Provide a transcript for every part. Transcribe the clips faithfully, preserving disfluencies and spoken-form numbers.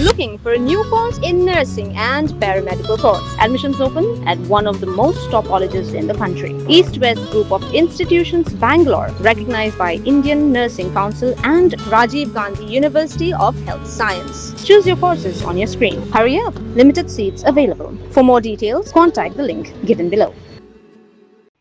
Looking for a new course in nursing and paramedical course? Admissions open at one of the most top colleges in the country. East West Group of Institutions, Bangalore, recognized by Indian Nursing Council and Rajiv Gandhi University of Health Science. Choose your courses on your screen. Hurry up, limited seats available. For more details, contact the link given below.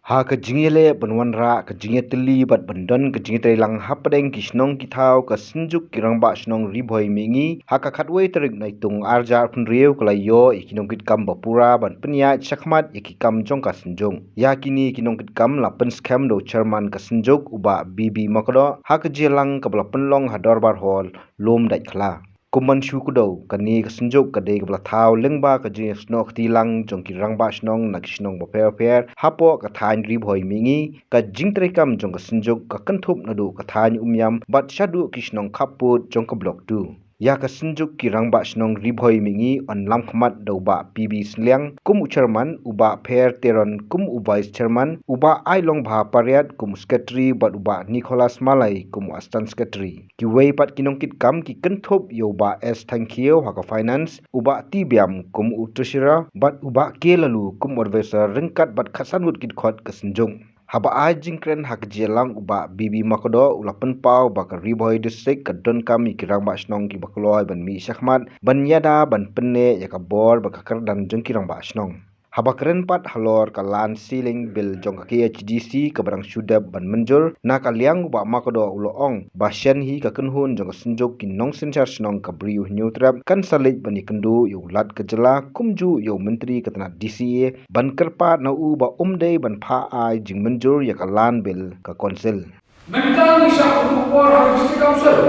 Ha ka jingïaleh ban wanrah ka jingïatylli bad ban don ka jingïatreilang hapdeng ki shnong ki thaw, ka Synjuk ki Rangbah Shnong Ri Bhoi Mihngi, ha ka khatwei tarik Naitung arhajar arphew hynriew, ka la ïoh ïa ki nongkitkam ba pura ban pynïaid shakhmat ïa ki kam jong ka Synjuk. Ïa kine ki nongkitkam la pynskhem da u Chairman ka Synjuk, u Bah B B Makdoh, ha ka jingïalang kaba la pynlong ha Dorbar Hall, Lum Daitkhla. Kum ban shu kdew, kane ka Synjuk ka dei kaba la thaw lyngba ka jingïasnoh kti lang jong ki Rangbah Shnong na ki shnong bapher bapher hapoh ka thaiñ Ri Bhoi Mihngi. Ka jingtreikam jong ka Synjuk ka kynthup naduh ka thaiñ Umiam bad shaduh ki shnong khappud jong ka Block two. Ïa ka Synjuk ki Rangbah Shnong Ri Bhoi Mihngi yn lam khmat da u Bah P B Sylliang kum u Chairman, u Bah Pher Teron kum u Vice Chairman, u Bah Ailongbha Pariat kum u Secretary bad u Bah Nicholas Malai kum u Assistant Secretary. Kiwei pat ki nongkitkam ki kynthup ïa u Bah S Thangkhiew ha ka Finance, u Bah T Biam kum u Treasurer bad u Bah K Laloo kum u Advisor ryngkat bad khatsan ngut ki dkhot ka Synjuk. Haba ai jingkren ha ka jingïalang, u Bah B B Makdoh u la pynpaw ba ka Ri Bhoi District ka donkam ïa ki Rangbah Shnong kiba kloi ban mih shakhmat ban ïada ban pynneh ïa ka bor bad ka kyrdan jong ki Rangbah Shnong. Haba kren pat halor ka Land Ceiling Bill jong ka K H A D C kaba dang shu dep ban mynjur, na ka liang u Bah Makdoh u la ong ba shen hi ka kynhun jong ka Synjuk ki nongsynshar shnong ka Bri u Hynñiewtrep kan sa leit ban ïakynduh ïa u Lat ka jylla kumjuh ïa u Myntri ka tnat D C A ban kyrpad na u ba um dei ban phah ai jingmynjur ïa ka Land Bill ka Council. Mynta ngi shah kynduh bor ha District Council.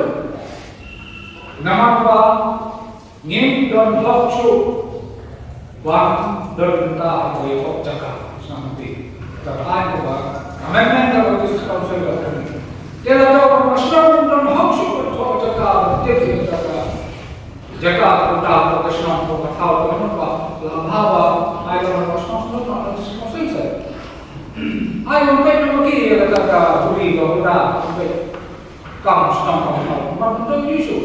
Namar ba ngim don hok shuh ban don mynta ha ka ïoh jaka. Sngewthuh. Ka ai ka ba amendment ka ba District Council ka kane. Te la ka ba shnong don hok shuh ban thoh jaka, ban tip ïa jaka. Jaka ka ba ka shnong ka ba thaw ka ba la ba ai ka ba shnong shnong na District Council. Ai, wan peit na ma ki ïa kata ka buri ka bura, wan peit. Kam shnong kam shnong, ma pyndonkam ïa u shu.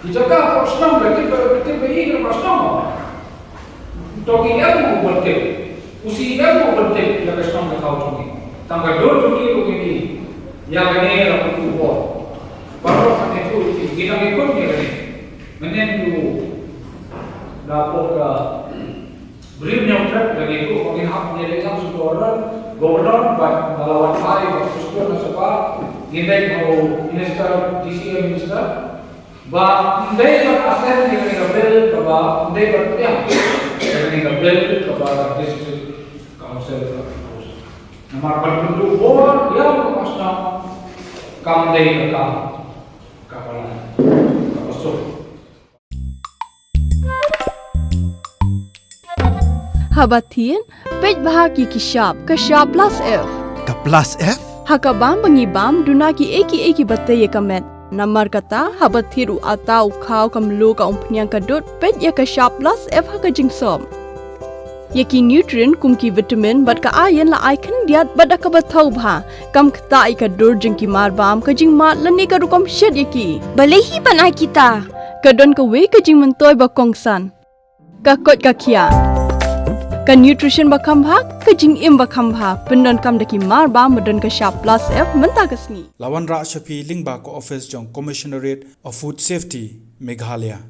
Ki jaka pop shnong ka tip ba, tip ba ïa ka shnong. To ki em u ban tip. U C M u ban tip ïa ka shnong ka thaw jong ngi. Tang ka dur jong ngi ruh ngi ïa kane la pyntu bor. Baroh kane tu ki nang ikut ïa kane. Mynnin tu da pok ka Briew Hynñiewtrep lane ko ba ngin hap ne leit lang sha u Governor, Governor bad ba la wan phai bad u Speaker na sha ba ngin leit ha u Minister, D C A Minister. Ba ym dei ban assent ïa kane ka bill kaba ym dei ban pdiang ïa kane ka bill kaba ka District Council ka propose. Namar ban pynduh bor ïa u Commissioner kam dei ka kam kaba long kaba suk. Haba thied, peit bha ki ki shap, ka shap plus F. Ka plus F? Ha ka bam ba ngi bam, duna kiei kiei kiba tei ïa ka met. Namar kata, haba thied u atta, u khaw, ka mluh, ka umphniang, ka dud, peit ïa ka shap plus F ha ka jingsop. Ïa ki nutrient kum ki vitamin bad ka iron la ai khyndiat bad da kaba thaw bha. Kam ktah ïa ka dur jong ki mar bam, ka jingmad lane ka rukom shet ïa ki. Balei hi ban ai kita? Ka don kawei ka jingmyntoi ba kongsan. Ka koit ka khiah. Ka nutrition ba kham bha, ka jingim ba kham bha. Pyndonkam da ki mar bam ba don ka shap plus F mynta ka sngi. La wanrah sha phi lyngba ka office jong Commissionerate of Food Safety, Meghalaya.